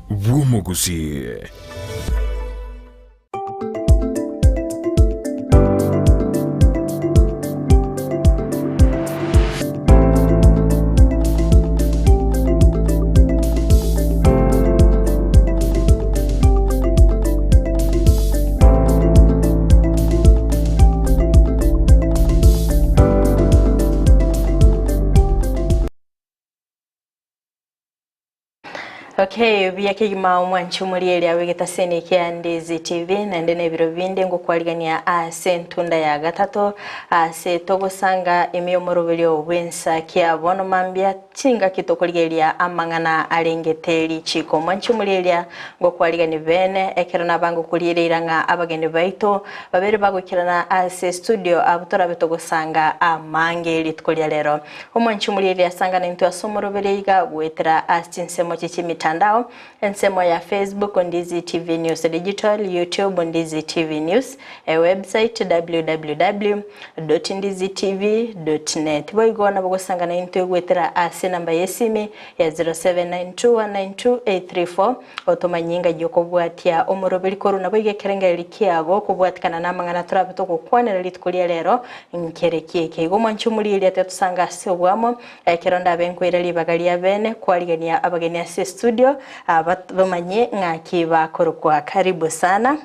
Bw'omogusii. Okay, buya kegima omwanchi omorieri awegeta sene kia Ndizi TV naende na ebiro binde ngokwarigania ase entunda ya gatato ase togosanga emiomoroberi obwensa kia bono mambia chinga kitokorigeria amang'ana arengete richiko omwanchi omorieri ngokwarigani bene ekero nabango kuriereira ng'a abageni baito babere bagokirana ase studio abutorabe togosanga amange rituko ria rero omwanchi omorieri asanga nentwe ase omoroberi iga gwetera ase chinsemo chichimita mitandao ensemo ya Facebook Ndizi TV News Digital, YouTube Ndizi TV News, website www.ndizitv.net. Boigona bogosanga na intwe gwetera ase namba yesimi ya 0792192834 otomanyinga yokobwatia omoroberi koru nabo igekerenga kiago kobwatikana namang'ana turabe togokwanera rituko ria rero nkerekieke igo mwanchi omorieri atetusanga ase obwamo ekero ndabe nkwera ribaga ria bene kwarigania abageni ase studio bamanye ng'aki bakorokwa. Karibu sana.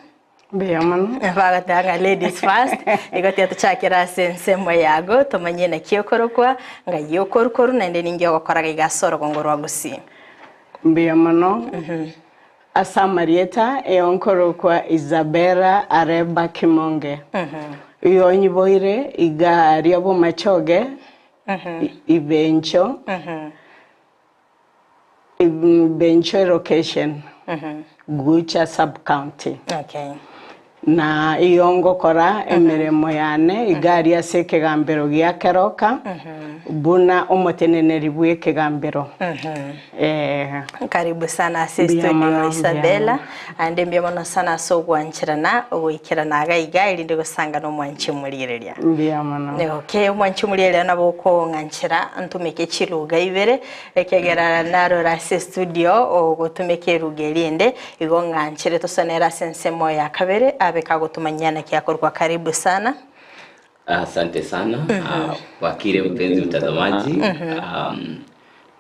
Mbuya mono. Bagatanga ladies first igotia tuchakira ase ensemo yago tomanye naki okorokwa ng'ai okorukoru naende ningi ogokoraga iga ase orogongo rwa Gusii. Mbuya mono. Asa Marieta eonkorokwa Isabella Areba Kimonge. Iyo nyiboire iga ria Bomachoge Ibencho. Ibencho location. Gucha sub county. Okay. Na iyo ngokora emirimo yane igari ase ekegambero gia Keroka buna omoteneneri bwa ekegambero. Karibu sana ase studio Isabella ande mbuya mono sana ase ogwancherana ogoikerana iga iga erinde gosanga na omwanchi omoriereria. Mbuya mono. Okay, omwanchi omoriereria nabo okong'anchera ntumeke chiruga ibere ekegera narora ase studio ogotumeka eruga erinde igo ng'anchere tosonera ase ensemo ya kabere abe kagotumanyana kiakorwa. Karibu sana. Asante sana. Wakire mpenzi mtazamaji.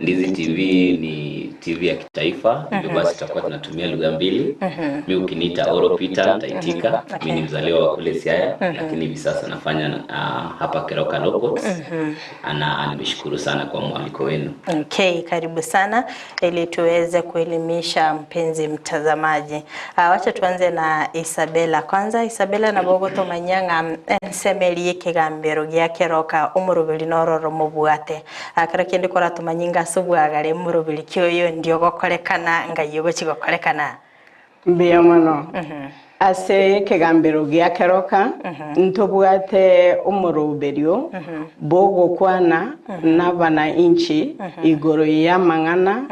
Ndizi TV ni TV ya kitaifa, hivyo basi tutakuwa tunatumia lugha mbili. Mi ukiniita Oro Peter nitaitika. Mi ni mzaliwa wa kule Siaya, lakini hivi sasa nafanya hapa Keroka Locals. Na nimeshukuru sana kwa mwaliko wenu. Okay, karibu sana ili tuweze kuelimisha mpenzi mtazamaji. Wacha tuanze na Isabella kwanza. Isabella nabo tomanyanga ensemeri ekegambero gia Keroka omoroberi nororo mobwate. Kero kende kora tumanyinga subwagare murubiri kyoyo ndio gokorekana ngai gochigokorekana. Mbuya mono. Ase ekegambero gia Keroka ntobwate omoroberio bogokwana n'abananchi igoro y'amang'ana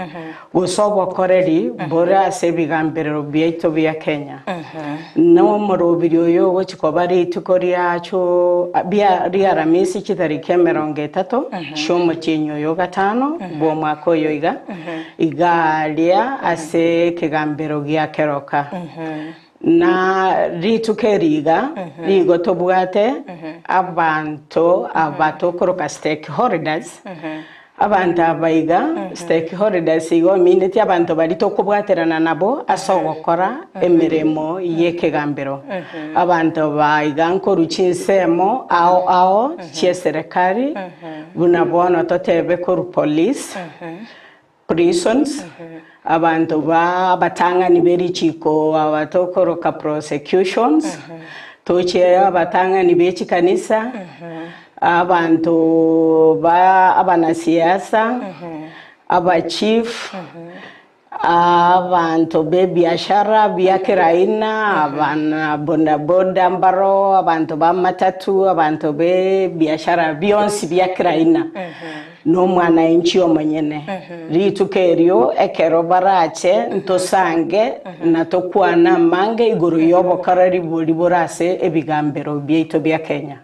gose obokoreri bore ase ebigambero biaito bia Kenya. N'omoroberi oyo ogochikoba rituko riacho bia Aramisi chitariki 30 chiomotienyi oyo gatano bwa omwaka oyo iga igaria ase ekegambero gia Keroka. Na rituko eriga rigo tobwate abantu abatokoroka stakeholders. Abantu abaiga stakeholders igo mineti abantu bari tokobwaterana nabo ase ogokora emirimo y'ekegambero. Abantu baiga nkoru chinsemo ao ao chie serikali buna bono totebe koru police prisons abantu ba abatang'ani berichiko abatokoroka prosecutions toche abatang'ani bechikanisa abantu ba abanasiasa aba chief abantu be biashara bya kiraina abana boda boda mbaro abantu ba matatu abantu be biashara bionsi bya kiraina n'omwananchi omonyene rituko erio ekero barache ntosange na tokwana mange igoro y'obokoreri bori borase ebigambero biaito bya Kenya.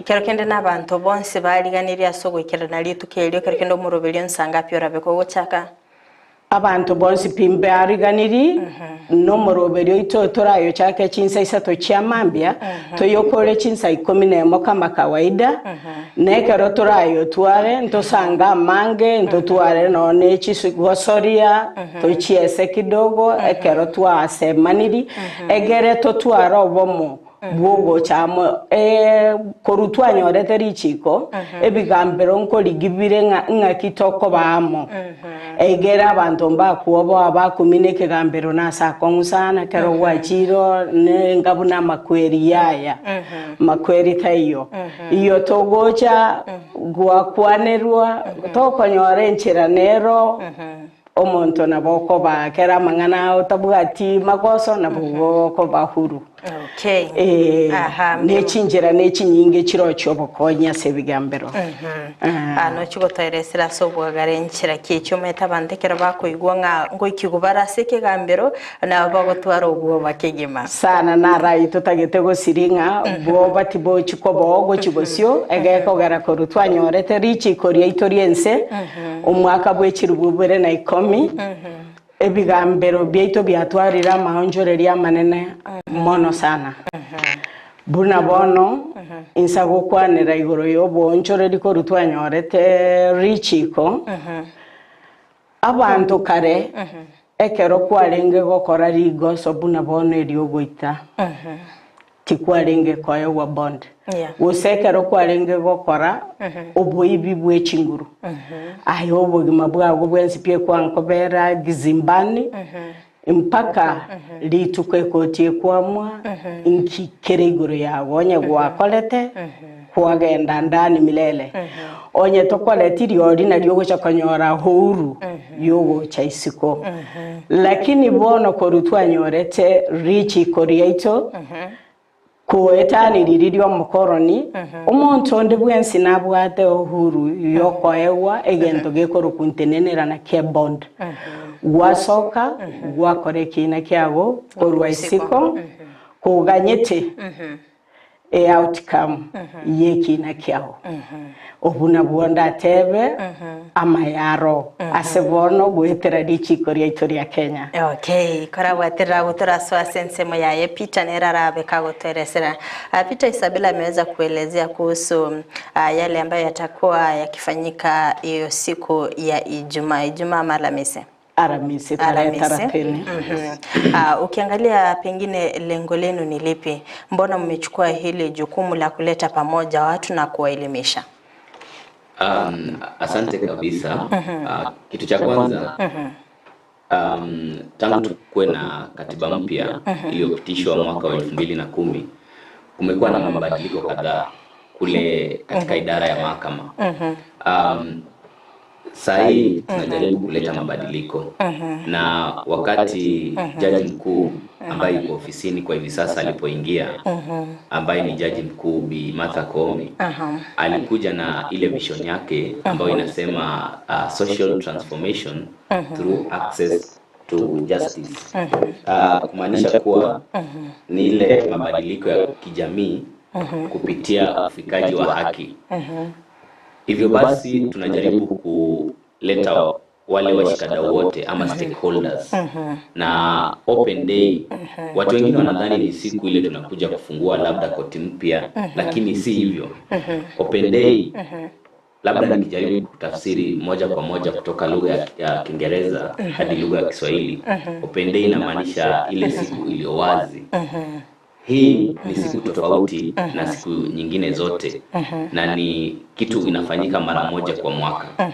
Kero kende n'abantu bonsi bariganirie ase ogoikerana rituko erio kero kende omoroberi nsanga pi orabe kogochaka. Abantu bonsi pimbe ariganiri no moroberio ito torayo chake chinsa isato chiamambia toyokore chinsa 11 kama kawaida nekero torayo tuare ntosanga mange ntotuare no nechisugosoria tochiese kidogo ekero twasemaniri egere totuara obomo bwogo chamo korutwa nyorete richiko ebigambero nkoligibire ng'akitoko baamo egera abantu mbakuobo abakumine ekigambero nasakong'usana kero gwachiro ngabuna makweri yaya makweri taiyo iyo togocha gwakwanerwa tokonyora enchera nero omonto nabo koba kera mang'ana otabwati magoso nabo koba huru. Okay. Aha. Nechinjira nechinyinge chiro chobokonya sebigambero. Ano chigotoeresera sobwagare nchira kichometa bandekero bakoigwa nga ngoikigubara se kigambero na bagotwara obwo bakegema. Sana na rai tutagete gosiringa bo batibo chikobogo chibosio egekogera korutwa nyorete richi koria itoriense omwaka bwechirububere na 10 ebigambero byaito byatwarira maonjoreria manene mono sana. Buna bono insa gokwanera igoro yobonchoreri korutwa nyorete richiko abantu kare ekero kwarenge gokora rigoso buna bono eriogoita tikwarenge koyogwa bond gusekero kwarenge gokora oboibi bwechinguru ayo obogima bwago bwensi pie kwankobera gizimbani mpaka lituko ekotie kwamwa nkikere iguru yago onye gwakorete kwagenda ndani milele onye tokoreti riori nario gocha konyora huru yogocha isiko lakini bono korutwa nyorete richi koriaito kuetani riririo mukoroni omuntu onde bwensi nabwate uhuru yokoewa egento gekorukuntenenera na ke bond gwasoka gwakore kina kyago korwa isiko kuganyete e outcome yekina kyago obuna bwonda tebe amayaro asebono gwetera richiko ria itoria Kenya. Okay, korabwatira gutora swa sensemo ya Peter nerarabe kagoteresera. Peter Isabella ameweza kuelezea kuhusu yale ambayo yatakuwa yakifanyika hiyo siku ya Ijumaa, Ijumaa ama Alhamisi. Aramisi tarehe 30. Ukiangalia pengine lengo lenu ni lipi? Mbona mmechukua hili jukumu la kuleta pamoja watu na kuwaelimisha? Asante kabisa. Kitu cha kwanza tangu tukue na katiba mpya iliyopitishwa mwaka wa 2010 kumekuwa na mabadiliko kadhaa kule katika idara ya mahakama. Sahi tunajaribu kuleta mabadiliko na wakati jaji mkuu ambaye yuko ofisini kwa hivi sasa alipoingia, ambaye ni jaji mkuu Bi Martha Koome, alikuja na ile vision yake ambayo inasema social transformation through access to justice. Kumaanisha kuwa ni ile mabadiliko ya kijamii kupitia ufikaji wa haki. Hivyo basi tunajaribu kuleta wale washikadau wote ama stakeholders na open day. Watu wengine wanadhani ni siku ile tunakuja kufungua labda koti mpya, lakini si hivyo. Open day labda nikijaribu kutafsiri moja kwa moja kutoka lugha ya Kiingereza hadi lugha ya Kiswahili, open day inamaanisha ile siku iliyo wazi. Hii ni siku tofauti na siku nyingine zote, na ni kitu inafanyika mara moja kwa mwaka.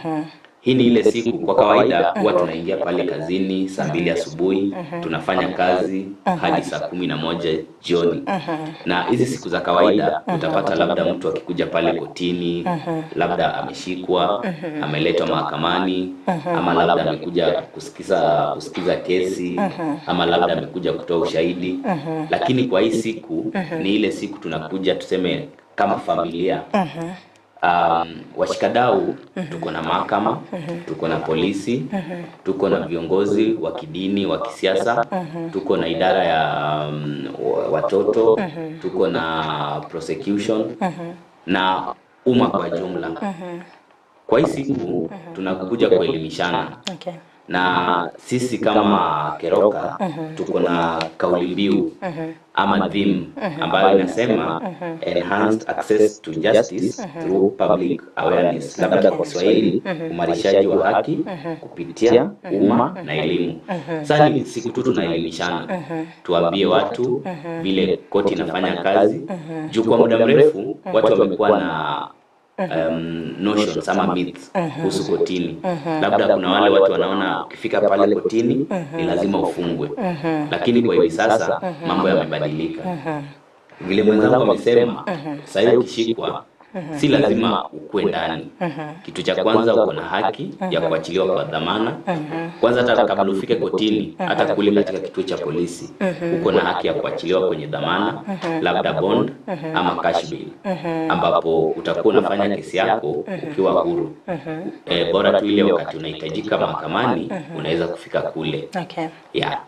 Hii ni ile siku kwa kawaida huwa tunaingia pale kazini saa 2 asubuhi, tunafanya kazi hadi saa 11 jioni. Na hizi siku za kawaida utapata labda mtu akikuja pale kotini, labda ameshikwa, ameletwa mahakamani, ama labda amekuja kusikiza kesi, ama labda amekuja kutoa ushahidi. Lakini kwa hii siku ni ile siku tunakuja tuseme kama familia. Washikadau tuko na mahakama, tuko na polisi, tuko na viongozi wa kidini, wa kisiasa, tuko na idara ya watoto, tuko na prosecution na umma kwa jumla. Kwa hii siku tunakuja kuelimishana. Na sisi kama Keroka tuko na kauli mbiu ama theme ambayo inasema enhanced access to justice through public awareness, labda kwa Kiswahili umarishaji wa haki kupitia umma na elimu. Sasa ni siku tu tunaelimishana, tuambie watu vile koti inafanya kazi, juu kwa muda mrefu watu wamekuwa na notions ama myths kuhusu kotini. Labda kuna wale watu wanaona ukifika pale kotini ni lazima ufungwe, lakini kwa hivi sasa mambo yamebadilika. Vile mwenzangu amesema, sasa ukishikwa si lazima ukue ndani. Kitu cha kwanza uko na haki ya kuachiliwa kwa dhamana. Kwanza hata kabla ufike kotini, hata kule katika kituo cha polisi, uko na haki ya kuachiliwa kwenye dhamana, labda bond ama cash bail, ambapo utakuwa unafanya kesi yako ukiwa huru. Bora tu ile wakati unahitajika mahakamani unaweza kufika kule. Okay. Yeah.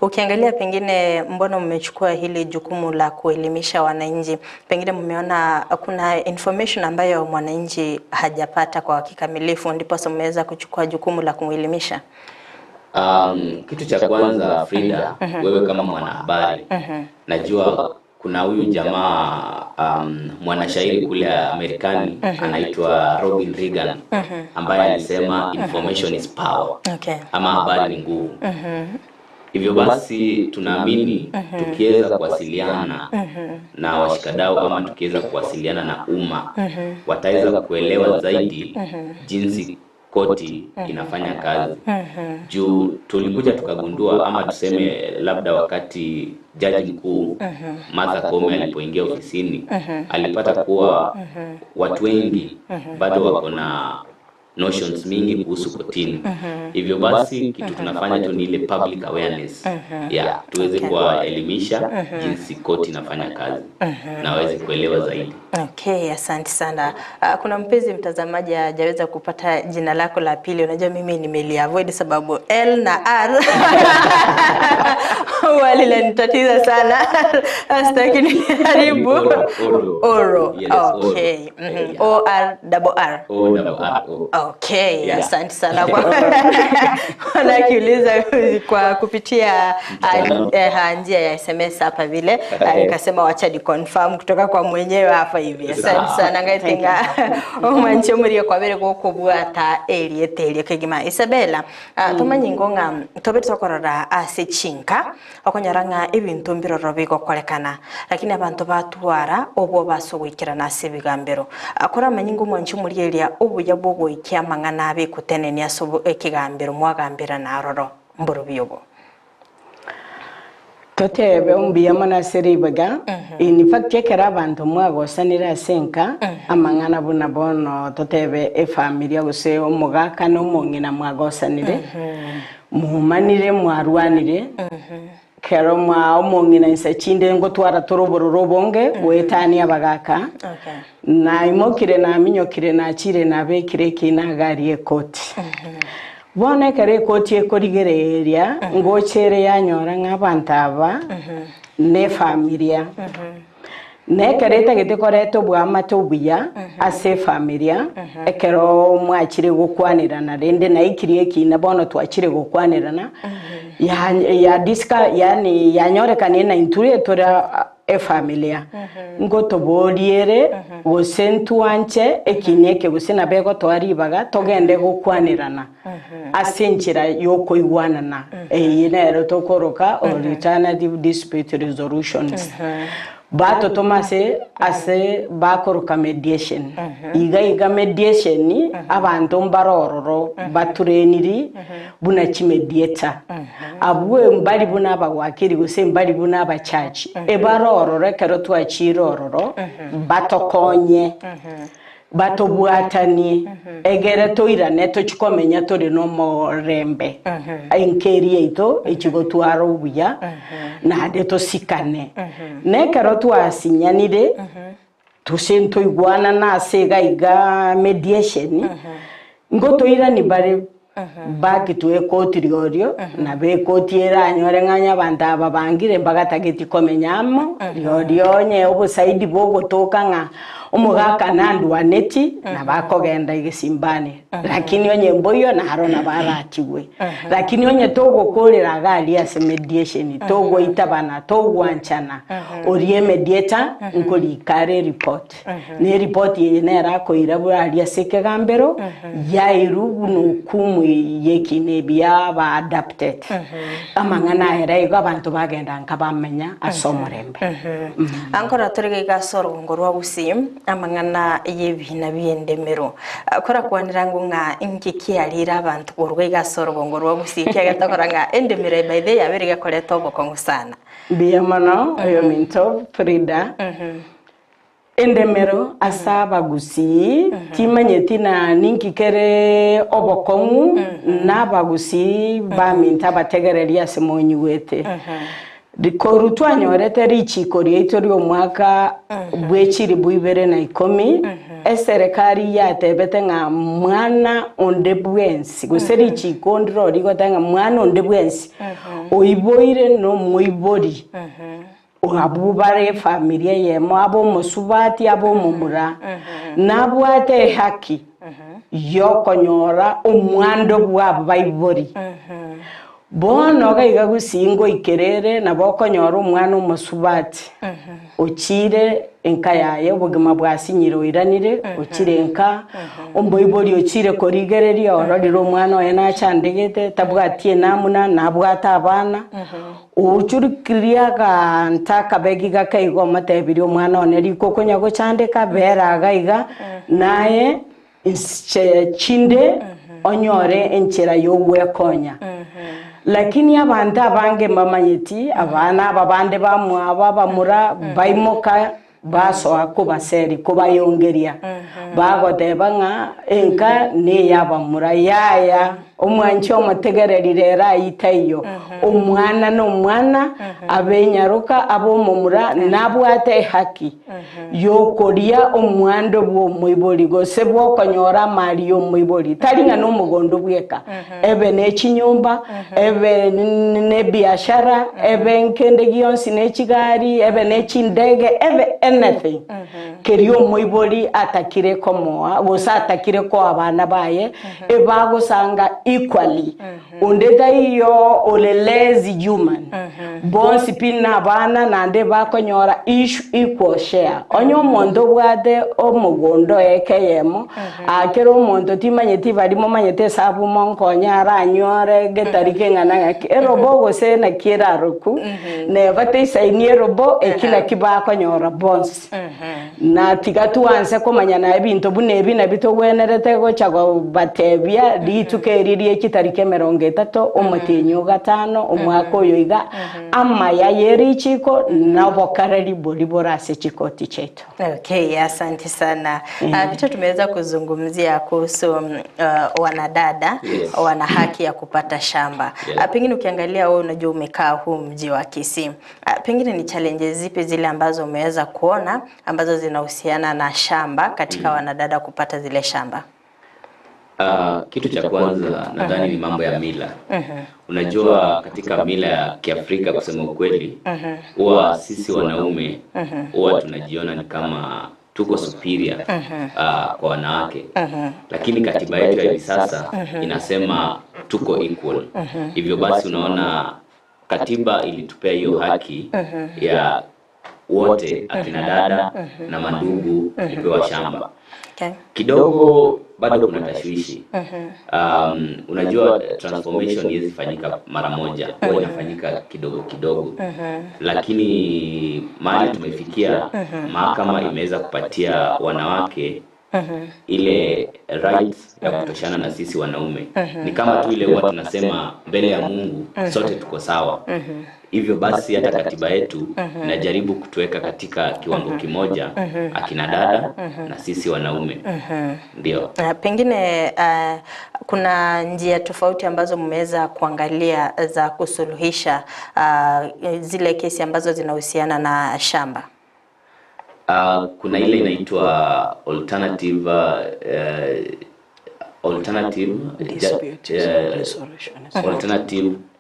Ukiangalia pengine mbona mmechukua hili jukumu la kuelimisha wananchi, pengine mmeona kuna information ambayo mwananchi hajapata kwa kikamilifu, ndipo mmeweza kuchukua jukumu la kumuelimisha? Kitu cha kwanza Frida, wewe kama mwanahabari, najua kuna huyu jamaa mwanashairi kule Amerikani anaitwa Robin Reagan ambaye alisema information is power. Okay. Ama habari ni nguvu. Hivyo basi tunaamini tukiweza kuwasiliana na washikadau ama tukiweza kuwasiliana na umma, wataweza kuelewa zaidi jinsi koti inafanya kazi. Juu tulikuja tukagundua, ama tuseme labda wakati jaji mkuu Martha Koome alipoingia ofisini, alipata kuwa watu wengi bado wako na notions mingi kuhusu kotini. Hivyo basi kitu tunafanya tu ni ile public awareness. Yeah, tuweze kuwaelimisha jinsi koti inafanya kazi na waweze kuelewa zaidi. Okay, asante sana. Kuna mpenzi mtazamaji hajaweza kupata jina lako la pili. Unajua mimi nimeliavoid sababu L na R walinitatiza sana. Sitaki niharibu. Oro. Yes, okay. O R double R. O double R O. Okay, yeah. Asante sana kwa wanakiuliza kwa kupitia njia ya SMS hapa vile. Nikasema wacha ni confirm kutoka kwa mwenyewe hapa hivi. Asante sana ngaitenga omwanche muri kwa bere gokobwata eriete kegima Isabella. Tomanye ngonga tobe tokorora ase chinka okonyaranga ebintu mbiroro bigokorekana, lakini abantu batwara obwo basogwikirana ase bigambero akora manyingo omwanche muri eria obuya bwogoikia mang'ana abikutenenia ase ekigambero mwagambira naroro mboro byobo. Totebe umbiya mana seribaga in fact ekera abantu mwagosanira senka amang'ana buna bono totebe efamilia gose omogaka n'omong'ina mwagosanire muhumanire mwarwanire kero mwa omong'ina inse chinde ngo twara torobororo bonge wetani abagaka. Na imokire na minyokire na chire na bekire kinagari ekoti. Bona ekere ekoti ekorigereria ngochere yanyora ng'abantu aba ne familia. Nekere etagete koreta obwamate obuya ase efamilia ekero mwachire gokwanirana rende naikirie ekina bono twachire gokwanirana ya diska yani yanyorekanie na inture tora efamilia ngotoboriere gose ntuanche ekineke gose nabego twaribaga togende gokwanirana ase enchera yokoigwanana eyi nero tokoroka alternative dispute resolutions. Bato tomase ase bakoroka mediation. Iga iga mediation abantu mbarororo batureniri buna chimediator. Abwe mbali buna abawakiri gose mbali buna abachachi. Ebarororo ekero twachirororo batokonye. Batobwatani egere toirane tochikomenya tore no morembe enkeri eito echigotwara obuya nande tosikane nekero twasinyanire tusento igwana nase iga mediation ngo toirani bare baki tuwe koti riorio na be koti eranyore ng'anya abantu aba bangire mbagatageti komenyamo riorio nye obusaidi bogotoka ng'a Omogaka nandwaneti na bakogenda igesimbani lakini onye mboyo na harona baratigwe lakini onye togokorera gali ase mediation togoitabana togwanchana orie mediator nkolikare report ne report yenera koira bwali ase kegambero yairu nukumu yekine bya ba adapted amang'ana era igo abantu bagenda nkabamenya asomorembe. Ankora torige gasoro ngorwa gusi amang'ana yebina byendemero akora kwanira ngo nga inki kiarira abantu gorwe gasoro ngorwa gusi kiagatokora nga endemero by the yaberega koleta obokongo sana biyamano oyo minto Frida. Endemero asaba gusi timanyeti na ninkikere obokongu n'abagusi baminta bategereria semonyi wete rikoru twanyorete richiko rieto ry'omwaka bwechiri bwibere na ikomi eserekari yatebete ng'a mwana onde bwensi gose richiko ndiro rigota ng'a mwana onde bwensi oiboire no moibori abu bare familia yemo abo musubati abo mumura nabwate haki yokonyora omwando bwabo baibori bono gaiga gusingo ikerere nabokonyora omwana omusubati okire enka yaye obugima bwasinyire oiranire okire enka omboibori okire korigereria ororire omwana oye nachandegete tabwatie namuna nabwate abana uchurikiriaga ntaka begiga kaigo matebiri omwana one riko konya gochandeka beraga iga naye chinde onyore enchera yogwekonya. Lakini abantu abange mamanyeti abana ababande bamwaba bamura baimoka basoa kubaseri kubayongeria bagoteba ng'a enka ne yabamura yaya omwanchi omutegererire era ayitaiyo omwana n'omwana abenyaruka abomomura nabwate haki yokoria omwando bw'omoibori gose bwokonyora amali y'omoibori tari ng'a n'omugondo bweka ebe n'ekinyumba ebe n'ebiashara ebe nkende gionsi n'ekigari ebe n'ekindege ebe anything keri omoibori atakire komoa gose atakire ko abana baye ebagosanga equally ondeta iyo olelezi human bonsi pina abana nande bakonyora equal share onye omonto bwate omogondo ekeyemo akero omonto timanyeti barimo manyete sabu monkonya aranyore getarike ng'ana ng'aki erobo gose nakiraruku nebateisaini erobo ekina kibakonyora bonsi na tiga tuanse komanya ebinto bune ebi nabitogwenerete gocha batebia rituke ririe kitarike 30 omutinyo 5 omwaka oyo iga amaya yerichiko nabokareri bori borase chikoti chetu. Okay, asante sana. Vitu tumeweza kuzungumzia kuhusu wanadada wana haki ya kupata shamba. Pengine ukiangalia wewe unajua umekaa huu mji wa Kisii. Pengine ni challenges zipi zile ambazo umeweza kuona ambazo zinahusiana na shamba katika wanadada kupata zile shamba? Kitu cha kwanza nadhani ni mambo ya mila. Unajua katika mila ya Kiafrika kusema ukweli, huwa sisi wanaume huwa tunajiona ni kama tuko superior kwa wanawake. Lakini katiba yetu ya hivi sasa inasema tuko equal. Hivyo basi unaona katiba ilitupea hiyo haki ya wote akina dada na mandugu kupewa shamba. Okay. Kidogo bado kuna tashwishi. Unajua transformation haiwezi fanyika mara moja, huwa inafanyika kidogo kidogo. Lakini mahali tumefikia, mahakama imeweza kupatia wanawake ile rights ya kutoshana na sisi wanaume. Ni kama tu ile huwa tunasema mbele ya Mungu sote tuko sawa. Hivyo basi hata katiba yetu inajaribu kutuweka katika kiwango kimoja, akina dada na sisi wanaume. Ndio. Pengine kuna njia tofauti ambazo mmeweza kuangalia za kusuluhisha zile kesi ambazo zinahusiana na shamba? Kuna ile inaitwa alternative alternative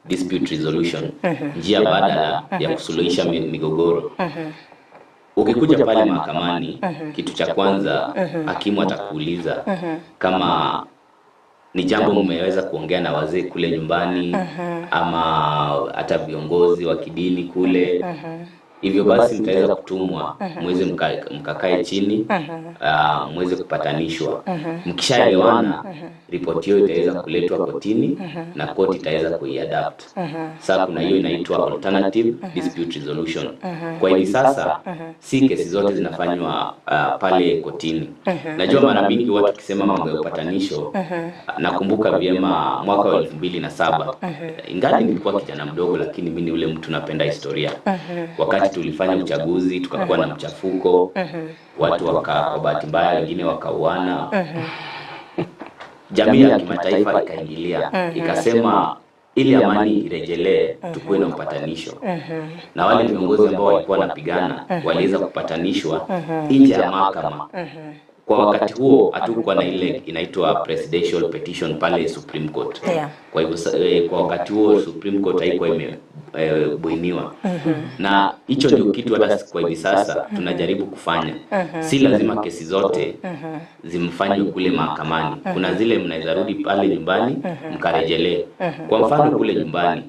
dispute resolution, njia badala ya kusuluhisha migogoro. Ukikuja pale mahakamani, kitu cha kwanza hakimu atakuuliza kama ni jambo mmeweza kuongea na wazee kule nyumbani ama hata viongozi wa kidini kule. Hivyo basi mtaweza kutumwa muweze mkakae chini, muweze kupatanishwa. Mkishaelewana, ripoti hiyo itaweza kuletwa kotini na koti itaweza kuiadapt. Sasa kuna hiyo inaitwa alternative dispute resolution. Kwa hivi sasa si kesi zote zinafanywa pale kotini. Najua mara mingi watu kisema mambo ya upatanisho, nakumbuka vyema mwaka wa 2007. Ingali nilikuwa kijana mdogo, lakini mimi ni ule mtu napenda historia. Wakati tulifanya uchaguzi tukakuwa na mchafuko, watu kwa bahati mbaya wengine wakauana. Jamii ya kimataifa ikaingilia, ikasema ili amani irejelee tukuwe na upatanisho. Na wale viongozi ambao walikuwa wanapigana waliweza kupatanishwa nje ya mahakama. Kwa wakati huo hatukuwa na ile inaitwa presidential petition pale Supreme Court. Kwa hivyo kwa wakati huo Supreme Court haikuwa imebuniwa. Na hicho ndio kitu hata kwa hivi sasa tunajaribu kufanya. Si lazima kesi zote zimfanywe kule mahakamani. Kuna zile mnaweza rudi pale nyumbani mkarejelee. Kwa mfano kule nyumbani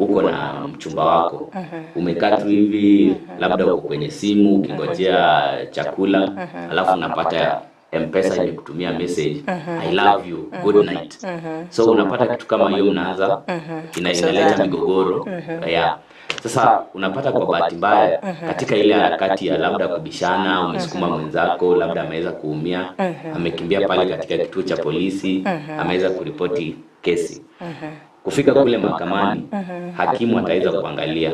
uko na mchumba wako, umekaa tu hivi, labda uko kwenye simu ukingojea chakula, alafu unapata M-Pesa imekutumia message, I love you, good night. So unapata kitu kama hiyo, unaanza inaleta migogoro. Sasa unapata kwa bahati mbaya katika ile harakati ya labda kubishana, umesukuma mwenzako, labda ameweza kuumia, amekimbia pale katika kituo cha polisi, ameweza kuripoti kesi. Kufika kule mahakamani, hakimu ataweza kuangalia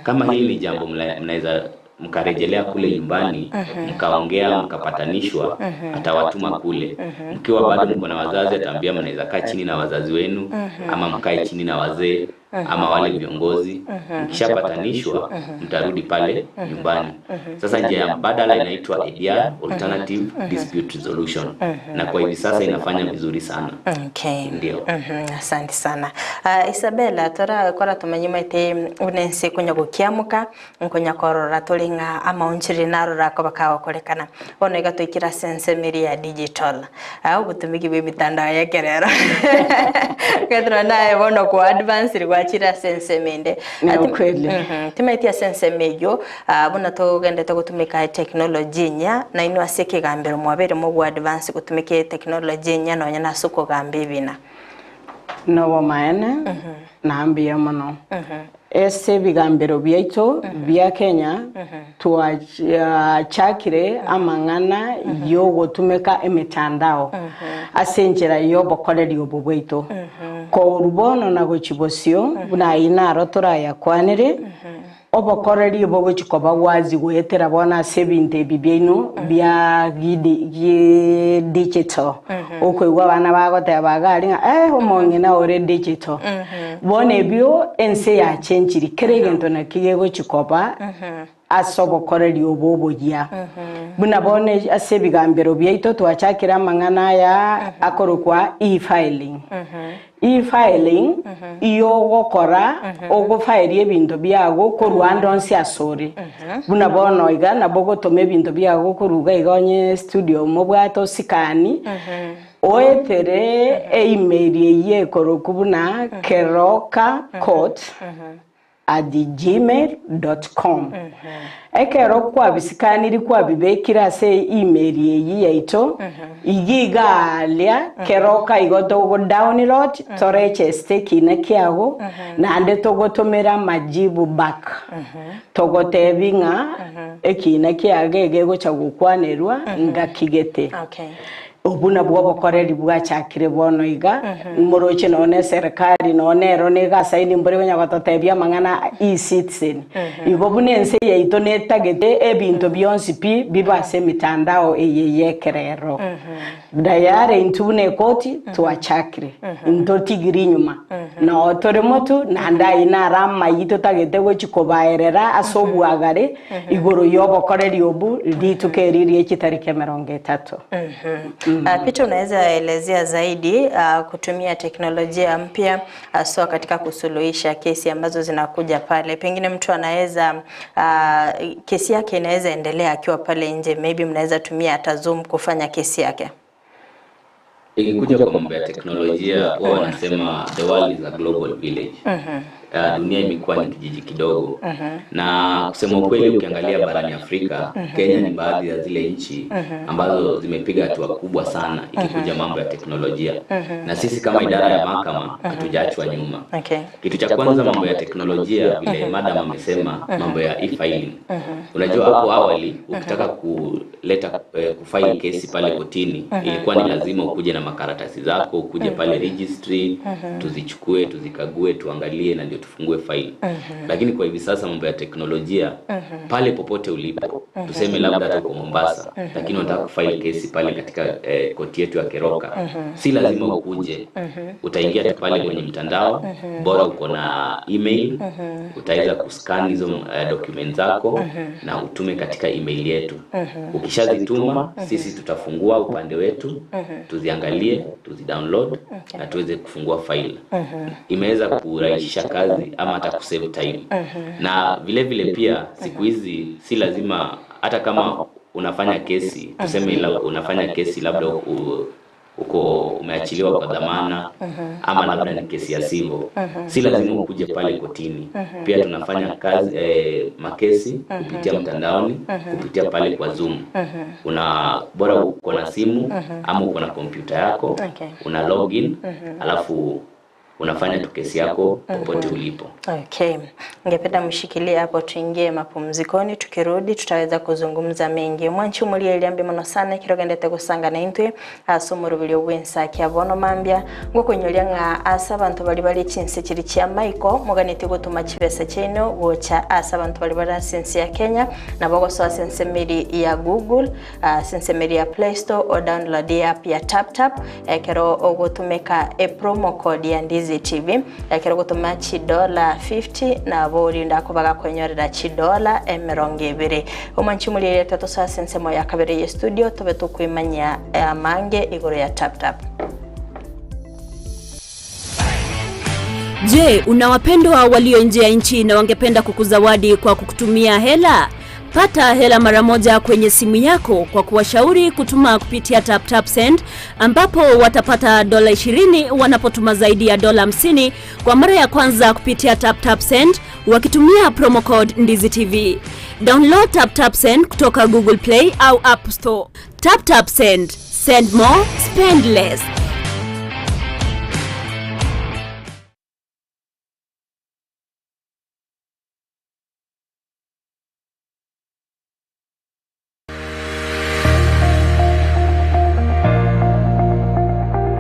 kama hili ni jambo mnaweza mkarejelea kule nyumbani, mkaongea, mkapatanishwa, atawatuma kule. Mkiwa bado mko na wazazi, ataambia mnaweza kaa chini na wazazi wenu, ama mkae chini na wazee ama wale viongozi. Mkishapatanishwa mtarudi pale nyumbani. Sasa njia ya mbadala inaitwa ADR, Alternative Dispute Resolution, na kwa hivi sasa inafanya vizuri sana. Okay. Ndio. Asante sana. Isabella, tora kora tumanyuma ite unense kunya gukiamuka nkunya korora tulinga ama unchiri narora ko bakawakorekana. Ono igatwikira sense miri ya digital. Au gutumiki bwe mitandao ya kerero. Ketra naye bono ku advance rigwachira sense mende. Timaitia sense mejo buna tugende tugutumika technology nya na ino aseke gambero mwabere mu advance gutumika technology nya nonya nasuko gambe bina. No maana naambia mono. Ese bigambero byaitu bya Kenya twachakire amang'ana yo gotumeka emitandao asenjera yo bokoreri obo bwaitu ko rubono na gochibosio buna inaro toraya kwanire obokoreri obo gochikoba wazi goetera bona sebinte bibyeino bya digital okoigwa bana bagoteba gari omong'ina ore digital bone byo ense ya chenjiri keregento na kigego chikoba asobokoreri obo bogia buna bone ase bigambero byaito twachakira amang'ana ya akorokwa e-filing. E-filing iyo gokora ogofairi ebinto byago korwanda onsi asore buna bono iga nabo gotoma ebinto byago koruga igonye studio mobwato sikani oetere email eye korokubuna keroka.court@gmail.com. Ekero kwa bisikaniri kwa bibekira se email yeyi yaito igigalia keroka igoto go download toreche steki na kiago na ande togotomera majibu back togotebinga ekina kiage gego chagukwanerwa ngakigete. Okay. Obuna bwo bokoreri bwachakire bono iga moroche none serikali none rone gasaini mbore banya batotebia mang'ana e-citizen igo bunense yaito netagete ebinto byonsi pi bibase mitandao eyeyekerero dayare intune koti twachakire ntotigiri nyuma na otore motu na ndai na rama yito tagete gochikobaerera asobwagare igoro yobokoreri obu ritukeririe kitarike 30. Peter, unaweza elezea zaidi kutumia teknolojia mpya haswa katika kusuluhisha kesi ambazo zinakuja pale. Pengine mtu anaweza kesi yake inaweza endelea akiwa pale nje, maybe mnaweza tumia hata Zoom kufanya kesi yake. Ikikuja kwa mambo ya teknolojia, wao wanasema the world is a global village. Dunia imekuwa ni kijiji kidogo. Na kusema ukweli, ukiangalia barani Afrika, Kenya ni baadhi ya zile nchi ambazo zimepiga hatua kubwa sana ikikuja mambo ya teknolojia. Na sisi kama idara ya mahakama hatujaachwa nyuma. Kitu cha kwanza, mambo ya teknolojia, vile madam amesema, mambo ya e-filing. Unajua hapo awali ukitaka kuleta kufile kesi pale kotini, ilikuwa ni lazima ukuje na makaratasi zako, ukuje pale registry, tuzichukue, tuzikague, tuangalie na ndio tufungue faili. Lakini kwa hivi sasa mambo ya teknolojia, pale popote ulipo, tuseme labda hata uko Mombasa, lakini unataka kufile kesi pale katika koti yetu ya Keroka, si lazima ukuje. Utaingia tu pale kwenye mtandao, bora uko na email, utaweza kuscan hizo document zako na utume katika email yetu. Ukishazituma, sisi tutafungua upande wetu, tuziangalie, tuzidownload na tuweze kufungua file. Imeweza kurahisisha kazi ama hata kusave time. Na vile vile pia siku hizi si lazima, hata kama unafanya kesi, tuseme unafanya kesi labda uko umeachiliwa kwa dhamana ama labda ni kesi ya civil, si lazima ukuje pale kotini. Pia tunafanya kazi makesi kupitia mtandaoni, kupitia pale kwa Zoom. Una bora uko na simu ama uko na kompyuta yako, una login alafu unafanya tu kesi yako popote ulipo. Okay. Ningependa mshikilie hapo tuingie mapumzikoni, tukirudi tutaweza kuzungumza mengi. Mwanchi umulie iliambi mono sana kirogendete gusanga na intwe ase omorobiri obwensa kia bono mambia ngokonyoria ng'a ase abantu bari bari chinse chiri chia maiko muganete gotuma chibesa chino gocha ase abantu bari bari ase ensi ya Kenya nabo gosoa ase ensemeri ya Google, ase ensemeri ya Play Store o download app ya Tap Tap ekero ogotumeka e promo code ya Ndizi TV ekero gotuma chi $50 nabo orinda kubaga kwenyorera chi $20. Omwanchi mulire totosoa ase ensemo ya kabere ye studio tobe tukwimanya amange igoro ya Tap Tap. Je, una wapendwa walio nje ya nchi na wangependa kukuzawadi kwa kukutumia hela? Pata hela mara moja kwenye simu yako kwa kuwashauri kutuma kupitia Tap Tap Send, ambapo watapata $20 wanapotuma zaidi ya $50 kwa mara ya kwanza kupitia Tap Tap Send wakitumia promo code Ndizi TV. Download Tap Tap Send kutoka Google Play au App Store. Tap Tap Send. Send more, spend less.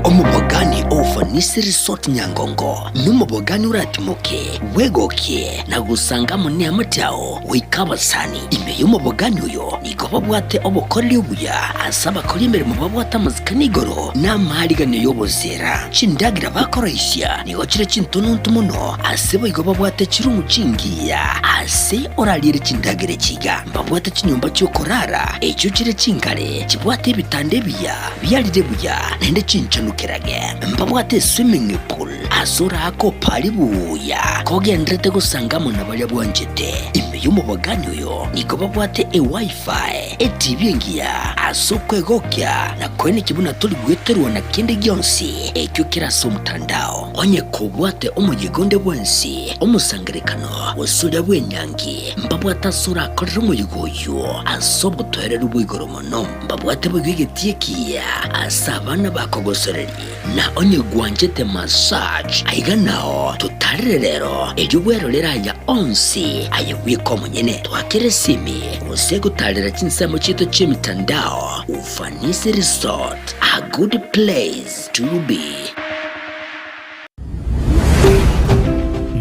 Omubogani ofanisi resort Nyangongo numubogani uratimoke wegokie na gusangamo ni amatao wikabasani ime yumubogani uyo niko babwate obukoreri obuya asaba kori imirimo babwate amazika nigoro n'amahariganyo y'obuzera chindagira bakoroisya nigo chire chintununtu muno ase boigo babwate chirumu chingiya ase orarire chindagire chiga mbabwate chinyumba chiokorara echo chire chingare chibwate ebitanda ebiya byarire buya nende chinchanukerage mbabwate swimming pool asura ako pali buya kogendrete gusangamo na balya bwanjete ime y'umubagani uyo niko babwate e wifi e TV ngiya asokwe gokya na kwene kibuna tuli gweterwa na kende gyonsi ekyo kiraso mutandao onye kobwate omuyigonde bwensi omusangirekano osulya bwenyangi mbabwate asura akorera omuyigo oyo asobotwerera obwigoro mono mbabwate bwegegetiye kiya asa abana bakogosoreri na onye gwanjete massage aiga nao tutarire rero eryo bwerorera ya onsi aye wiko munyene twakire simi use gutarira chinsemo chito chemitandao. Ufanisi Resort, a good place to be.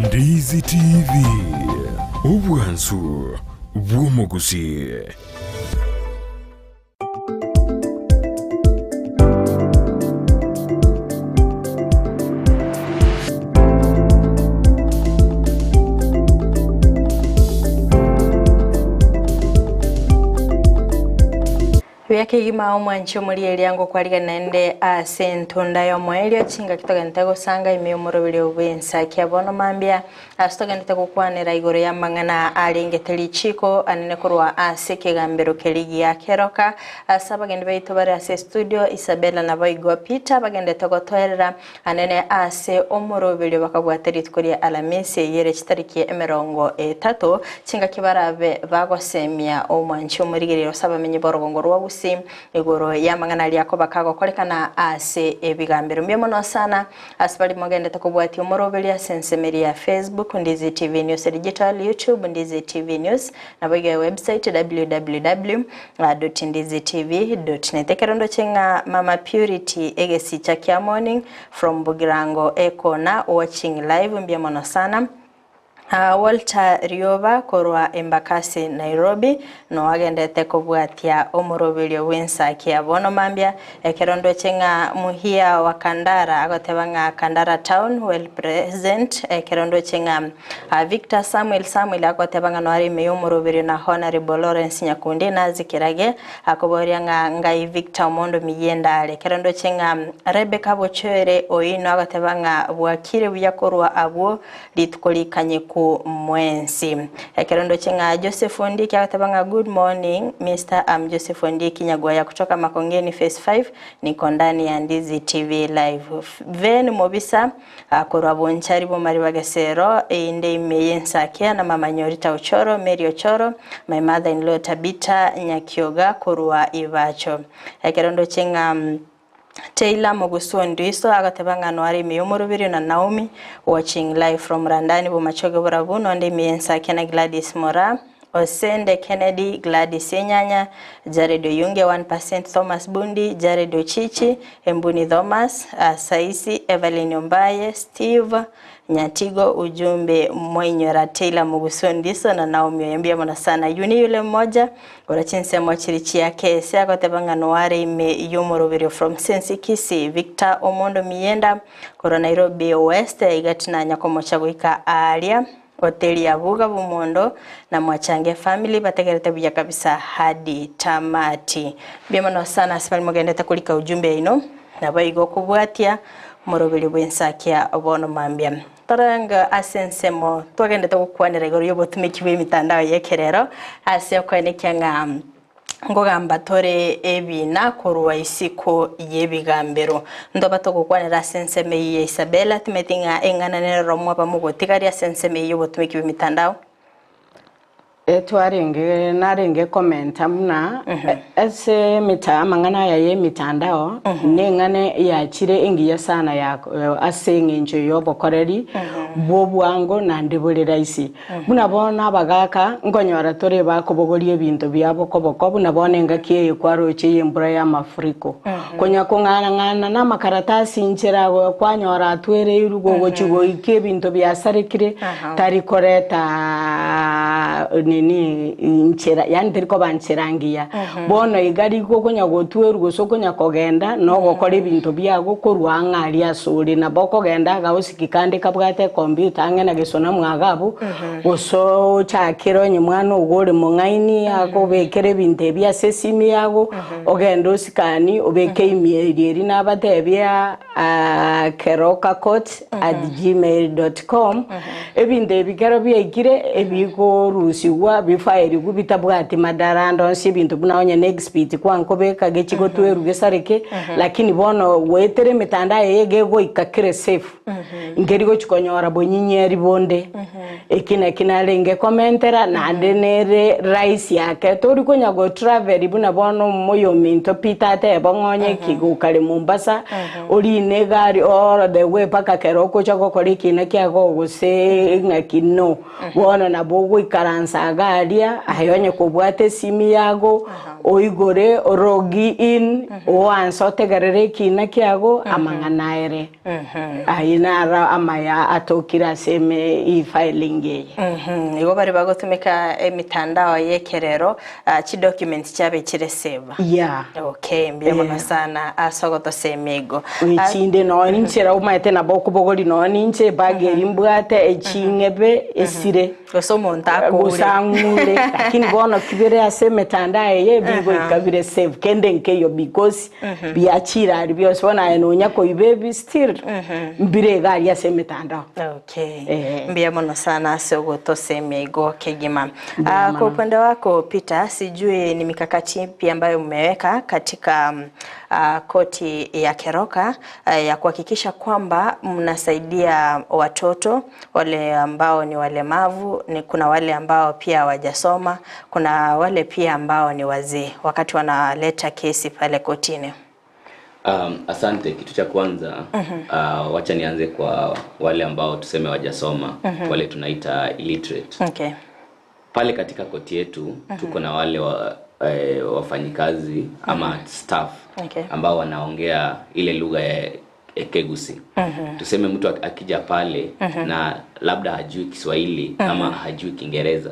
Ndizi TV, obwansu bw'omuguzi. Byakigima omwanchi omuli eliango kwaligana nende ase ntunda y'omwelio chinga kitogente gosanga imiumuro obwensa kiabono mambia asitogente gukwanira igoro ya mang'ana alengete lichiko anene korwa ase kigambero keligi ya keroka ase abagende baitu bari ase studio Isabella na Boigo Peter bagendete gotoerera anene ase omorobelio bakabwate rituko ria Alamisi yere chitariki 30 chinga kibarabe bagosemia omwanchi omurigerero sabamenye borogongo rwa Gusii igoro ya mang'ana riako bakagokorekana ase ebigambero mbia sana asibali mogendete kobwati omorobelia sensemeria Facebook Ndizi TV News Digital, YouTube Ndizi TV News na boiga website www.ndizitv.net. Ekerondo chenga Mama Purity egesicha kia morning from Bugirango Ekona watching live mbia mono sana. Walter Rioba korwa Embakasi Nairobi no agendete kobwatia omoroberio wensa kia bono mambia. Ekerondo chenga Muhia wa Kandara agoteba nga Kandara town well present. Ekerondo chenga Victor Samuel agoteba nga no ari meyomoroberio na Honorable Lawrence Nyakundi na zikirage akoboria nga ngai Victor Mondo miyenda ale. Ekerondo chenga Rebecca Bochere oino agoteba nga bwakire buyakorwa abwo litukolikanye ku mwensi. Ekerondo chenga Joseph Ondiki akatabanga good morning Mr. I'm Joseph Ondiki Nyagwaya kutoka Makongeni Phase 5 niko ndani ya Ndizi TV live. Ven Mobisa akorwa bonchari bomari bagesero inde imeyensa kia na mama Nyorita Ochoro Mary Ochoro my mother in law Tabita Nyakioga korwa Ibacho. Ekerondo chenga Taylor Mogusu Ndiso agatebanga no ari miyomurubiri na Naomi watching live from Randani bumachoge burabu nonde miensa kena Gladys Mora Osende Kennedy Gladys Enyanya Jared Oyunge 1% Thomas Bundi Jared Ochichi Embuni Thomas Saisi Evelyn Ombaye Steve Nyatigo ujumbe mwenyora Taylor Mogusu Ndiso na Naomi oyambia mwana sana yuni yule mmoja orachinse mochirichi yake siakotebanga noare ime yomoroberio from Sensi Kisi Victor Omondo Mienda koro Nairobi West igatina nyakomocha goika aria hoteli ya Buga Bumondo na Mwachange family bategerete buya kabisa hadi tamati. Bia sana asipali mogendete kulika ujumbe ino na baigo kubwatia morobeli bwensakia obono mambia. Taranga asensemo twagendete gukwanira igoro yobotumiki bw'emitandao yekerero ase okwenekia ng'a ngogamba tore ebina korwa isiko yebigambero ndoba togokwanira asenseme ye Isabella timetinga engana nero mwaba mugotigaria asenseme yobotumiki bw'emitandao. Etwarenge narenge komenta muna ese mangana ya ye mitandao nengane ya chire engiya sana ya ase ngencho yobokoreri bobwango na ndibulira isi muna bona abagaka ngonyora tore bakobogoria ebinto byabo koboko buna bona engaki ekwaroche yembura ya mafuriko konya kong'ana ng'ana na makaratasi nchera kwanyora atwere irugo gochigo ike ebinto byasarekire tari koreta nini nchera yani teriko bancherangia bono igari gokonya gotweru gosokonya kogenda no gokora ebinto byago korwa ng'ari asore na bokogenda gaosikikande kabwate computer ang'ena gesona mwagabu goso chakiro nyimwana ogore mong'aini akobekere ebinto ebya sesimi yago ogenda osikani obeke email eri nabatebia kerokakot@gmail.com ebinto ebikero byaikire ebikorusigwa bifairi gubitabwati madarando nsi bintu bunaonye next speed kwankobeka gechiko twerugesareke lakini bono wetere mitandao yege goikakire safe ngeri gochikonyora bonyinyeri bonde ekina kinalenge komentera na ndenere rice yake tori konya go travel buna bono moyo minto Peter te bongonye kigukale Mombasa ori ne gari all the way paka keroko chako koriki na kyago gose ngakino bono nabo ikaransa garia ayonye kobwate simi yago oigore orogi in oanso tegerere kina kyago amang'ana ere ainara amaya atokira seme e-filing igo bari bagotumika emitandao yekerero chi documents chabe chire seva. Yeah. Okay, mbia mono sana asogoto semego echinde no ninchera umaete na bokubogori no ninche bag erimbwate echingebe esire. Gusangure lakini bono kibere ase emetandao eye bigo ikabire save kende nkeyo because biachira ari byose bona enonya koibebi still mbire gari ase emetandao. Okay. Mbia mono sana ase ogotoseme igo kegima. Kwa upande wako Peter, sijui ni mikakati ipi ambayo mmeweka katika koti ya Keroka ya kuhakikisha kwamba mnasaidia watoto wale ambao ni walemavu, ni kuna wale ambao pia hawajasoma, kuna wale pia ambao ni wazee wakati wanaleta kesi pale kotini. Asante. Kitu cha kwanza wacha nianze kwa wale ambao tuseme wajasoma, wale tunaita illiterate. Okay. Pale katika koti yetu tuko na wale wafanyikazi ama staff ambao wanaongea ile lugha ya Ekegusi. Tuseme mtu akija pale na labda hajui Kiswahili ama hajui Kiingereza,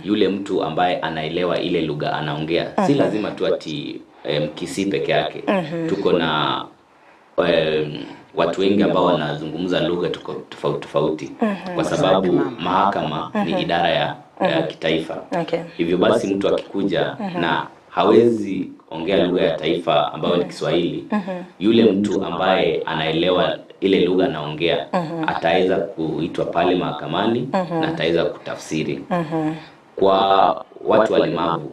yule mtu ambaye anaelewa ile lugha anaongea, si lazima tu ati Mkisii peke yake. Tuko na watu wengi ambao wanazungumza lugha tofauti tofauti, kwa sababu mahakama ni idara ya kitaifa. Hivyo basi mtu akikuja na hawezi ongea lugha ya taifa ambayo ni Kiswahili, yule mtu ambaye anaelewa ile lugha anaongea ataweza kuitwa pale mahakamani na ataweza kutafsiri. Kwa watu walemavu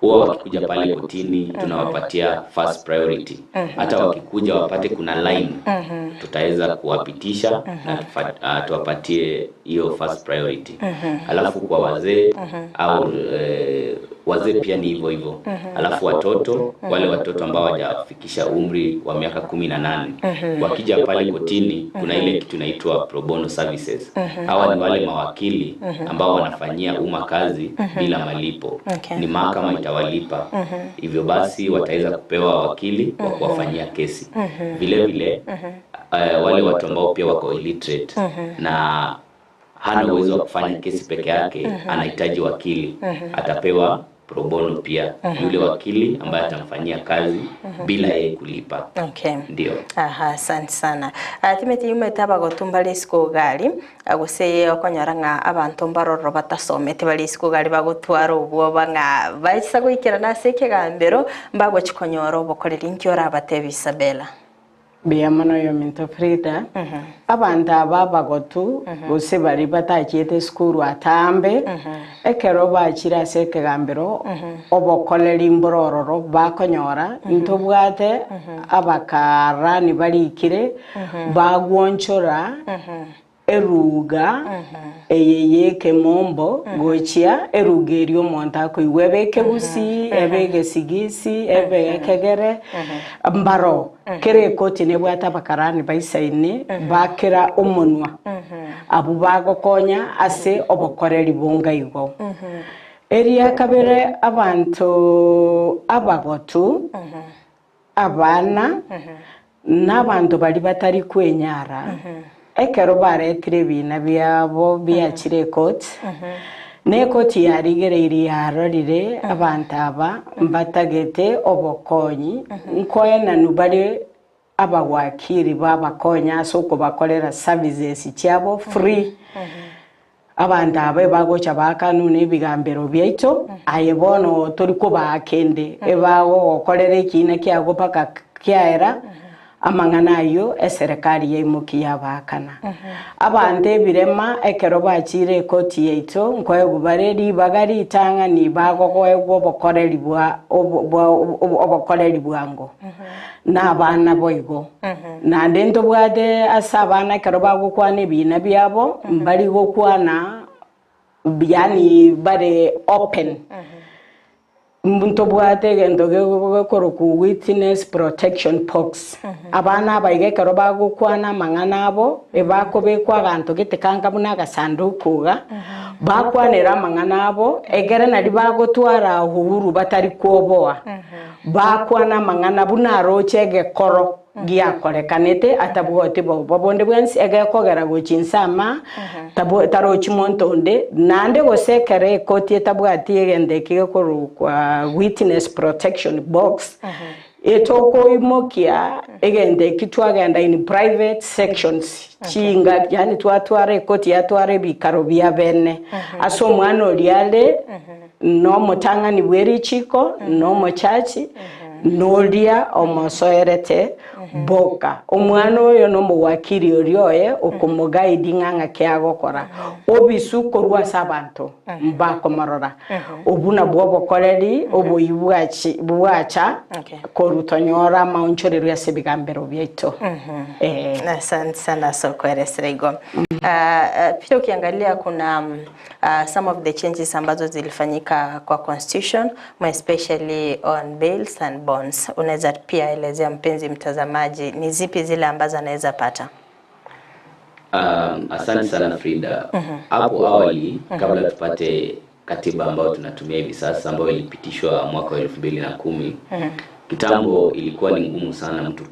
huwa wakikuja pale kotini tunawapatia first priority. Hata wakikuja wapate kuna line, tutaweza kuwapitisha na tuwapatie hiyo first priority. Alafu kwa wazee au wazee pia ni hivyo hivyo. Alafu watoto, wale watoto ambao hawajafikisha umri wa miaka 18, wakija pale kotini kuna ile kitu inaitwa pro bono services. Hawa ni wale mawakili ambao wanafanyia umma kazi bila malipo. Ni mahakama itawalipa. Hivyo basi wataweza kupewa wakili wa kuwafanyia kesi. Vile vile wale watu ambao pia wako illiterate na hana uwezo wa kufanya kesi peke yake, anahitaji wakili, atapewa pro bono pia, yule wakili ambaye atamfanyia kazi bila yeye kulipa. Okay. Ndio. Aha, asante sana. Timothy yume tabago tumbali siko gali aguse okonyora nga abantu mbaroro batasomete bali siko gali bagotwara obwoba nga baisa goikera nase ekegambero mbago chikonyora obokoreri nkiora abatebi Isabella. Biamano yo minto Frida, abantu aba bagotu bose bari batachiete skuru atambe, ekero bachira ase ekegambero obokoreri mborororo bakonyora ntobwate abakarani barikire bagwonchora eruga eyeye kemombo gochia eruga eri omonto akoigwa ebe ekegusi ebe egesigisi ebe ekegere mbaro kere ekoti nebwate abakarani baisaine bakera omonwa abu bagokonya ase obokoreri bonga igo. Eria kabere abantu abagotu abana n'abantu bari batari kwenyara ekero baretire ebina byabo byachire ekoti n'ekoti yarigereire yarorire abantu aba mbatagete obokonyi nkoenanu bari abawakiri babakonya ase okobakorera services chiabo free. Abantu aba bagocha bakanuna ebigambero byaito aye bono tori kobakende ebagokorera ekina kiago paka kiaera amang'ana ayo eserikali yaimuki yabakana. Abantu ebirema ekero bachire ekoti yaito nkoegwa bare ribaga ritang'ani bagokoegwa obokoreri bwa obokoreri bwango na abana boigo. Naende ntobwate ase abana ekero bagokwana ebina biabo mbari gokwana yani bare open. Ntobwate egento gekoroku witness protection box. Abana abaige ekero bagokwana amang'ana abo ebakobekwa aganto gete kanga buna agasanduku iga bakwanera amang'ana abo egere nari bagotwara uhuru batari kwoboa bakwana amang'ana buna aroche egekoro giakorekanete atabwoti bobo bonde bwensi egekogera gochinsama tarochi monto onde nande gosekere ekoti etabwati egende ekigekorokwa witness protection box. Etokoimokia egende kitwagenda in private sections chinga yani twatware koti yatware bikaro bia bene aso mwana oliale no mutangani bweri chiko no mochachi nolia omosoerete boka omwana oyo no muwakiri orioye okumugaidi ng'ang'a kiagokora obisu korwa sabanto mbakomorora obuna bwobokoreri oboibwachi bwacha korutonyora maonchorero ya sebigambero byaito. Asante sana sokweresrego. Pia ukiangalia kuna some of the changes ambazo zilifanyika kwa constitution, more especially on bails and bonds. Unaweza pia elezea mpenzi mtazamaji ni zipi zile ambazo anaweza pata? Asante sana Frida. Hapo awali kabla tupate katiba ambayo tunatumia hivi sasa ambayo ilipitishwa mwaka wa 2010, kitambo ilikuwa ni ngumu sana mtu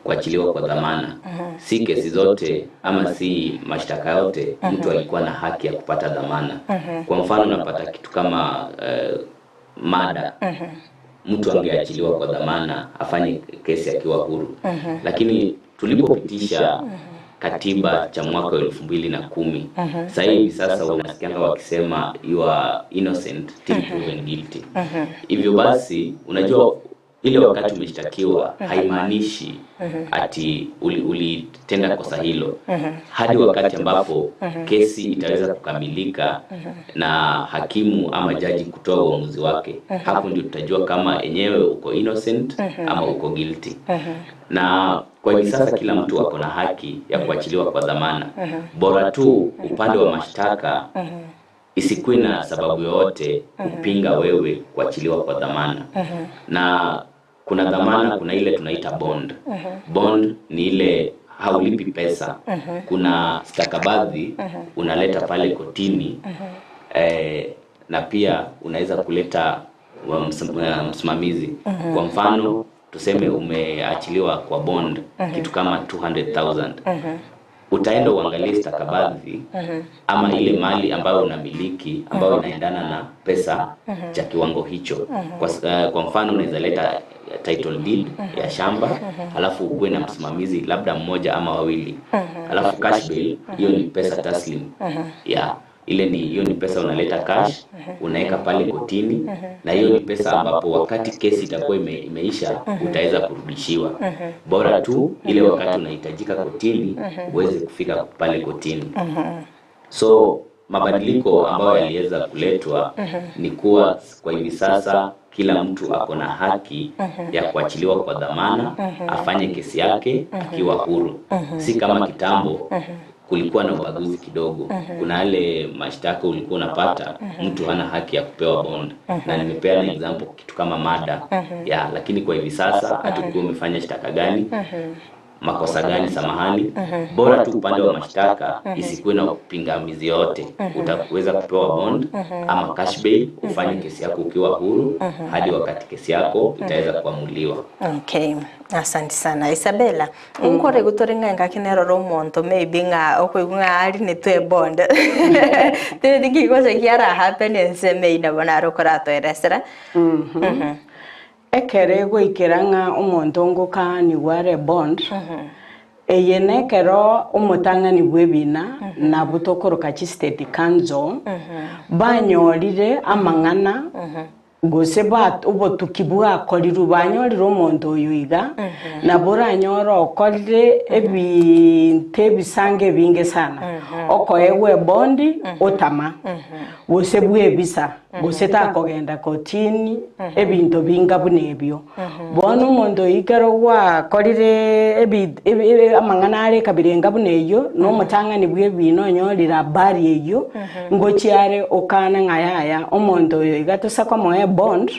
kuachiliwa kwa dhamana. Si kesi zote ama si mashtaka yote mtu alikuwa na haki ya kupata dhamana. Kwa mfano unapata kitu kama mada, mtu angeachiliwa kwa dhamana afanye kesi akiwa huru. Lakini tulipopitisha katiba cha mwaka 2010, sasa hivi sasa unasikianga wakisema you are innocent till proven guilty. Hivyo basi unajua ile wakati umeshtakiwa haimaanishi ati ulitenda kosa hilo hadi wakati ambapo kesi itaweza kukamilika na hakimu ama jaji kutoa uamuzi wake. Hapo ndio tutajua kama enyewe uko innocent ama uko guilty. Na kwa hivi sasa kila mtu ako na haki ya kuachiliwa kwa dhamana. Bora tu upande wa mashtaka isikuwe na sababu yoyote kupinga wewe kuachiliwa kwa dhamana. Na kuna dhamana, kuna ile tunaita bond. Bond ni ile haulipi pesa. Kuna stakabadhi unaleta pale kotini, na pia unaweza kuleta msimamizi. Kwa mfano tuseme umeachiliwa kwa bond kitu kama 200,000. Utaenda uangalie stakabadhi ama ile mali ambayo unamiliki ambayo inaendana na pesa cha kiwango hicho. Kwa mfano unaweza leta title deed ya shamba, alafu ukuwe na msimamizi labda mmoja ama wawili. Alafu cash bail, hiyo ni pesa taslim. Ya ile ni hiyo ni pesa unaleta cash, unaweka pale kotini, na hiyo ni pesa ambapo wakati kesi itakuwa imeisha utaweza kurudishiwa. Bora tu ile wakati unahitajika kotini uweze kufika pale kotini. So mabadiliko ambayo yaliweza kuletwa ni kuwa kwa hivi sasa kila mtu ako na haki ya kuachiliwa kwa dhamana, afanye kesi yake akiwa huru. Si kama kitambo kulikuwa na ubaguzi kidogo. Kuna yale mashtaka ulikuwa unapata mtu hana haki ya kupewa bond. Na nimepeana example kitu kama mada. Ya, lakini kwa hivi sasa hata ukiwa umefanya shtaka gani, makosa gani, samahani, bora tu upande wa mashtaka isikuwe na pingamizi yote. Utaweza kupewa bond ama cash bail, ufanye kesi yako ukiwa huru hadi wakati kesi yako itaweza kuamuliwa. Okay, asante sana Isabella. Unkore gutorenga ngakinero romonto maybe nga okwigwa ari ni twe bond. Tete ngiko kiara happen enseme ina bona rokora toeresera. Ekere goikeranga omonto ngokani ware bond. Eye nekero omotangani bwebina na butokoroka chi state council banyorire amang'ana gose bat obotuki bwakoriru banyorire omonto oyo iga na boranyora okorire ebinto ebisange binge sana okoegwe bondi otama gose bwebisa gose takogenda kotini ebinto binga bunebyo bono omonto ikero gwakorire amang'ana are kabirenga buneyo nomotang'ani bwebina onyorire habari eyo ngochiare okana ng'ayaya omonto oyo iga tosakomoe bond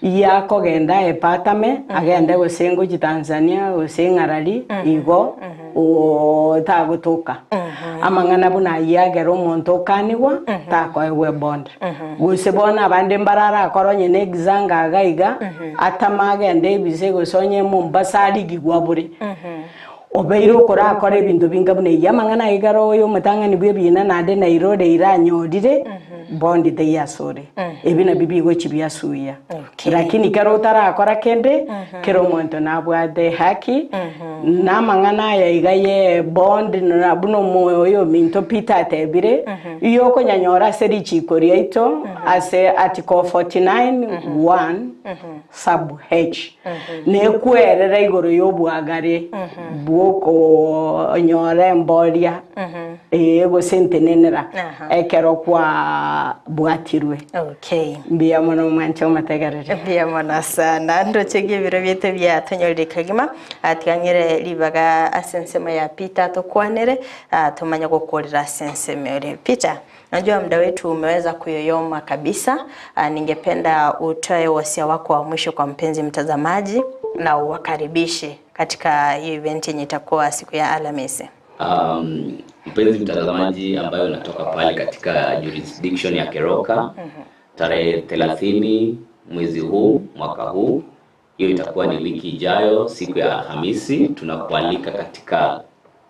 yakogenda epatame agende gose ngochi Tanzania gose ng'arari igo otagotoka amang'ana buna yagera omonto okanigwa takoegwe bond gose bona abande mbarara akoronye ne exanga agaiga atamagende ebise gose onye Mombasa arigigwa bure. Obeire okorakora ebinto binga buna eyi amang'ana igaro oyo omotang'ani bwa ebina naende nairore iranyorire bondi teyasore ebi nabio bigochi biasuya. Lakini kero otarakora kende kero omonto nabwate haki na amang'ana aya iga ye bond na buna omoyo ominto Peter atebire iyo okonyanyora ase richiko riaito ase article 49 1 sub H nekwerera igoro y'obwagare bwokonyora emboria egosentenenera ekero kwa bwatirwe. Mbuya mono mwanche omotegerere. Mbuya mono sana ndochegie ebiro bietu biatonyorire kagima atigang'ire ribaga ase ensemo ya Peter tokwanere tumanye gokorera ase ensemo ere. Peter, najua muda wetu umeweza kuyoyoma kabisa. Ningependa utoe wasia wako wa mwisho kwa mpenzi mtazamaji na uwakaribishe katika hiyo event yenye itakuwa siku ya Alhamisi. Mpenzi mtazamaji ambayo unatoka pale katika jurisdiction ya Keroka, tarehe 30 mwezi huu mwaka huu, hiyo itakuwa ni wiki ijayo siku ya Alhamisi, tunakualika katika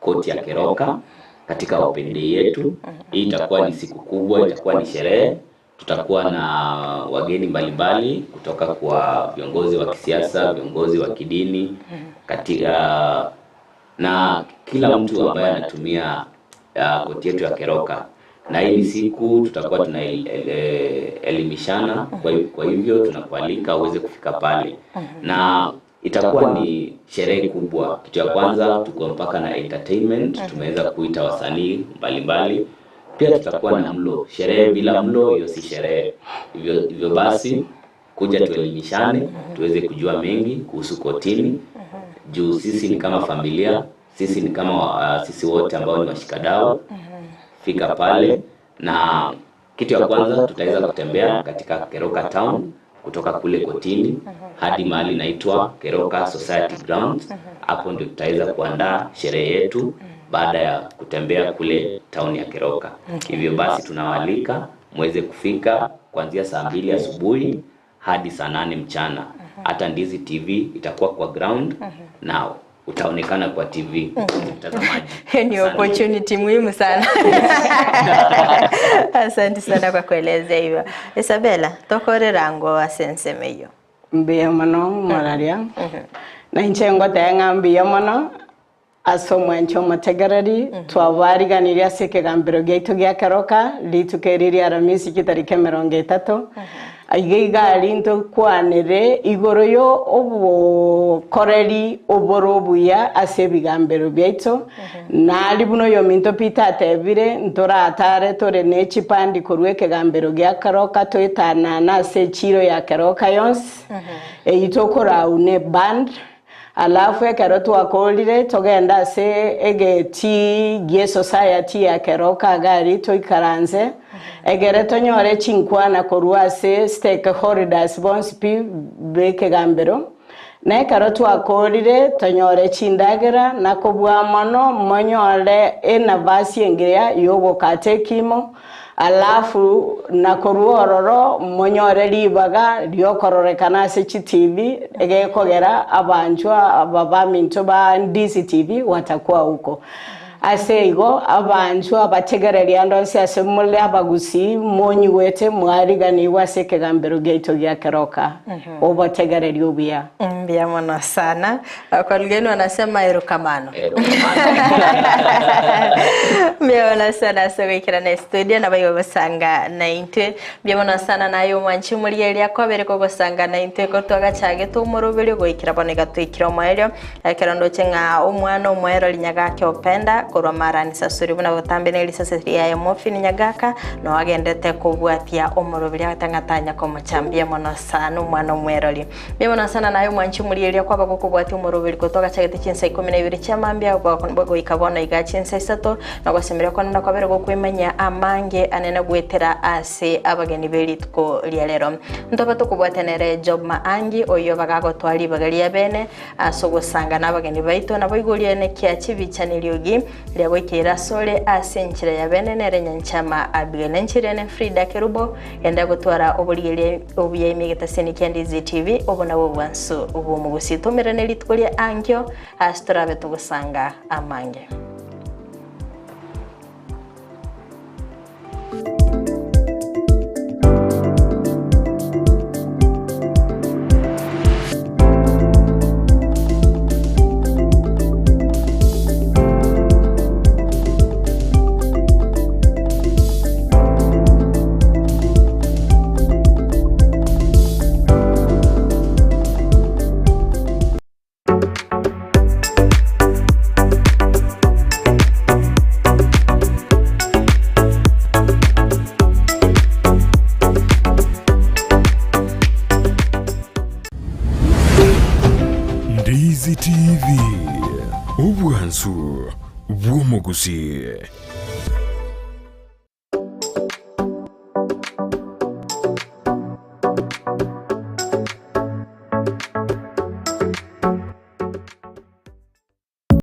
koti ya Keroka katika open day yetu. Hii itakuwa ni siku kubwa, itakuwa ni sherehe. Tutakuwa na wageni mbalimbali kutoka kwa viongozi wa kisiasa, viongozi wa kidini, katika na kila mtu ambaye anatumia koti yetu ya Keroka. Na hii siku tutakuwa tunaelimishana, kwa hivyo tunakualika uweze kufika pale. Na itakuwa ni sherehe kubwa. Kitu ya kwanza tuko mpaka na entertainment, tumeweza kuita wasanii mbalimbali. Pia tutakuwa na mlo. Sherehe bila mlo hiyo si sherehe. Hivyo basi kuja tuelimishane, tuweze kujua mengi kuhusu kotini. Juu sisi ni kama familia, sisi ni kama sisi wote ambao ni washikadau. Fika pale, na kitu ya kwanza tutaweza kutembea katika Keroka town kutoka kule kotini hadi mahali inaitwa Keroka Society Grounds. Hapo ndio tutaweza kuandaa sherehe yetu baada ya kutembea kule town ya Keroka. Hivyo basi tunawaalika muweze kufika kuanzia saa 2 asubuhi hadi saa 8 mchana. Hata Ndizi TV itakuwa kwa ground na utaonekana kwa TV mtazamaji. Hiyo ni opportunity muhimu sana. Asante sana kwa kuelezea hivyo. Isabella, tokorera ngo asenseme hiyo. Mbuya mono moraria. Na inche ngotenga mbuya mono ase omwancho omotegereri twabariganirie ase ekegambero giaitu gia Keroka rituko eri Aramisi kitariki 30 aiga igari ntokwanere igoro yo obokoreri oboro obuya ase ebigambero biaitu nari buno yo minto Peter atebire ntoratare tore nechipandi korwa ekegambero gia Keroka toetanana ase echiro ya Keroka yonsi eyi tokoraune band. Alafu ekero twakorire togenda ase egeti gie society ya Keroka gari toikaranze egere tonyore chinkwana korwa ase stakeholders bonsi pi bekegambero na ekero twakorire tonyore chindagera na kobwa mono monyore enavasi engiria yogokata ekimo. Alafu na koruororo monyore ribaga riokororekana ase chi-TV egekogera abanchwa ababaminto ba Ndizi TV watakuwa huko. Ase igo abanchwa abategereria ndonsi ase mole abagusi monyiwete mwariganiwa ase ekegambero giaitu gia Keroka. Obategereria obuya. Mbuya mono sana. Kwa lugha yenu wanasema erokamano. Mbuya mono sana sogekera na studio na bayo gosanga na intwe. Mbuya mono sana nayo mwanchi muri eria kwabere ko gosanga na intwe ko twagachage tumurubiri goikira bonega twikira omweryo. Ekero ndoche ng'a omwana omwero linyagake openda korwa marani sasuri buna botambe ne lisase ya mofi nyagaka no agendete kubwatia omurubiri atangatanya komochambia mono sana omwana omwerori. Mbuya mono sana nayo mwanchi muri eria kwaba gokobwatia omurubiri ko twagachagete chinsa 12 chamambia goika bono iga chinsa 3 na Ngogosemera kwanena kwabere gokwemanya amange anene gwetera ase abageni berituko ria rero ntoba tokobwatanere Job Maangi oyo bagagotwari bagaria bene ase ogosanga n'abageni baito nabo igoria nekia chibichaniriogi ria goikera sore ase enchera ya bene nere nyanchama Abigail Nchirene Frida Kerubo enda gotwara oborigeri obuya imigetaseni kia Ndizi TV obona bwansu obwo mugusi rituko ria angio ase torabe togosanga amange. Ndizi TV, obwansu bw'omugusi.